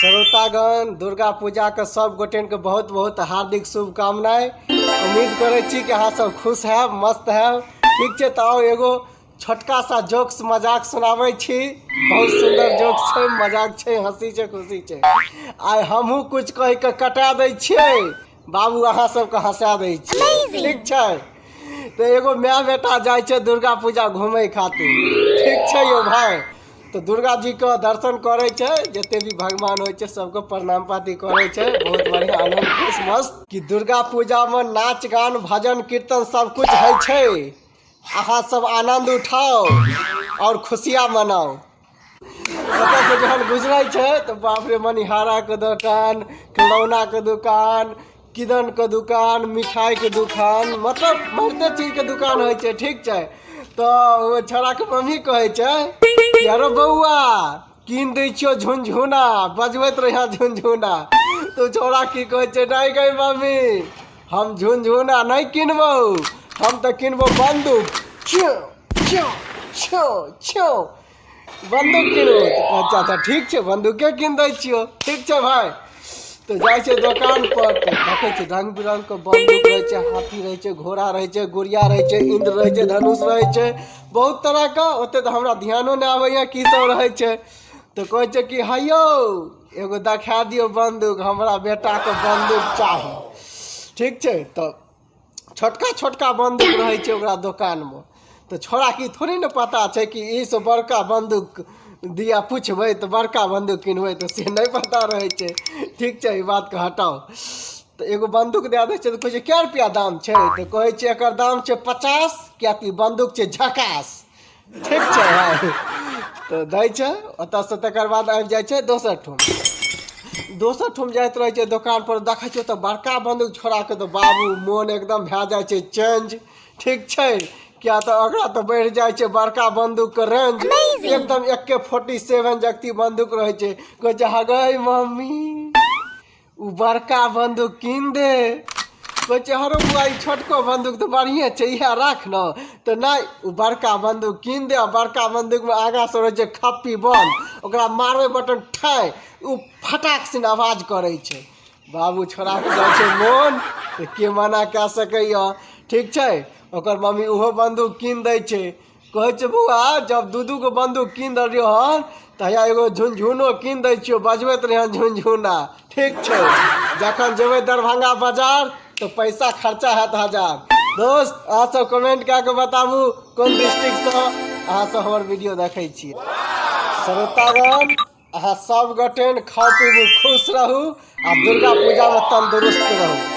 श्रोतागण, दुर्गा पूजा के सब गोटेन के बहुत बहुत हार्दिक शुभकामनाएं। उम्मीद करै छी कि अहाँ सब खुश हैब, मस्त हैब। ठीक छै, तऽ आउ एगो छोटका सा जोक्स मजाक सुनाबै छी। बहुत सुन्दर जोक्स छै, मजाक छै, हंसी छै, खुशी छै। आइ हमहूँ कुछ कहि कऽ कटा दै छियै बाबू, अहाँ सबके हंसा दै छियै। ठीक छै, तऽ एगो माय बेटा जाइ छै दुर्गा पूजा घूमै खातिर। ठीक छै यौ भाय, तऽ दुर्गा जीके दर्शन करै छै, जते भी भगवान होइ छै सबके प्रणाम पाती करै छै। बहुत बढ़िआँ, आनन्द, खुश, मस्त कि दुर्गा पूजामे नाच गान भजन कीर्तन सब कुछ होइ छै। अहाँ सब आनन्द उठाउ आओर खुशियाँ मनाउ। ओतऽसँ जहन गुजरै छै तऽ बाप रे, मनिहाराके दोकान, खिलौनाके दोकान, किदनके दोकान, मिठाइके दोकान, मतलब बहुते चीजके दोकान होइ छै। ठीक छै, तऽ ओ छौड़ाके मम्मी कहै छै कि अरे बौआ, कीन दै छियौ झुनझुना, बजबैत रहिहँ झुनझुना। तऽ ओ छौड़ा की कहै छै, नहि गै मम्मी, हम झुनझुना नहि किनबौ, हम तऽ किनबौ बन्दूक, छियो छियो छियो छियो, बन्दूक किनबौ। तऽ कहै छै, अच्छा ठीक छै, बन्दूके कीन दै छियौ। ठीक छै भाय, तऽ जाइ छै दोकान पर तऽ देखै छै रंग बिरंग के बन्दूक रहै छै, हाथी रहै छै, घोड़ा रहै छै, गुड़िया रहै छै, इन्द्र रहै छै, धनुष रहै छै, बहुत तरहके। ओते तऽ हमरा ध्यानो नहि आबैया की सब रहै छै। तऽ कहै छै कि हे यौ, एगो देखा दियौ बन्दूक, हमरा बेटाके बन्दूक चाही। ठीक छै, तऽ छोटका छोटका बन्दूक रहै छै ओकरा दोकानमे। तऽ छोड़ा की थोड़े ने पता छै कि ई से बड़का बन्दूक दिया पुछबै तऽ बड़का बन्दूक किनबै, तऽ से नहि पता रहै छै। ठीक छै, ई बातके हटाउ। तऽ एगो बन्दूक दए दै छै, तऽ कहै छै कए रुपैआ दाम छै? तऽ कहै छै एकर दाम छै 50, किएक तऽ ई बन्दूक छै झकास। ठीक छै भाय, तऽ दै छै ओतऽसँ। तकर बाद आबि जाइ छै दोसर ठाम। दोसर ठाम जाइत रहै छै दोकान पर, देखै छै तऽ बड़का बन्दूक छोड़ाके, तऽ बाबू मोन एकदम भए जाइ छै चेंज। ठीक छै, किया तऽ ओकरा तऽ बढ़ि जाइ छै बड़का बन्दूकके रेंज, एकदम AK-47 जगती बन्दूक रहै छै। कहै छै, हगै मम्मी, ओ बड़का बन्दूक कीन दे। कहै छै, हरो बुआ, ई छोटको बन्दूक तऽ बढ़िएँ छै, इएह राख ने। तऽ नहि, ओ बड़का बन्दूक कीन दे। आ बड़का बन्दूकमे आगाँसँ रहै छै खप्पी बन्द, ओकरा मारबै बटन ठाइ, ओ फटाक सिन आवाज करै छै। बाबू छोड़ाके जाइ छै मोन, तऽ के मना कए सकैए? ठीक छै, ओकर मम्मी ओहो बन्दूक कीन दै छै। कहै छै, बौआ, जब दू दू गो बन्दूक कीन देलियौ हन तऽ हैया एगो झुनझुनो कीन दै छियौ, बजबैत रहिहन झुनझुना। ठीक छै, जखन जेबै दरभंगा बाजार तऽ पैसा खर्चा हैत हजार। दोस्त, अहाँ सब कमेंट कए कऽ बताबू कोन डिस्ट्रिक्टसँ अहाँ सब हमर वीडियो देखै छियै। श्रोतागण, अहाँ सब गोटेन खाउ, पीबू, खुश रहू आ दुर्गा पूजामे तंदुरुस्त रहू।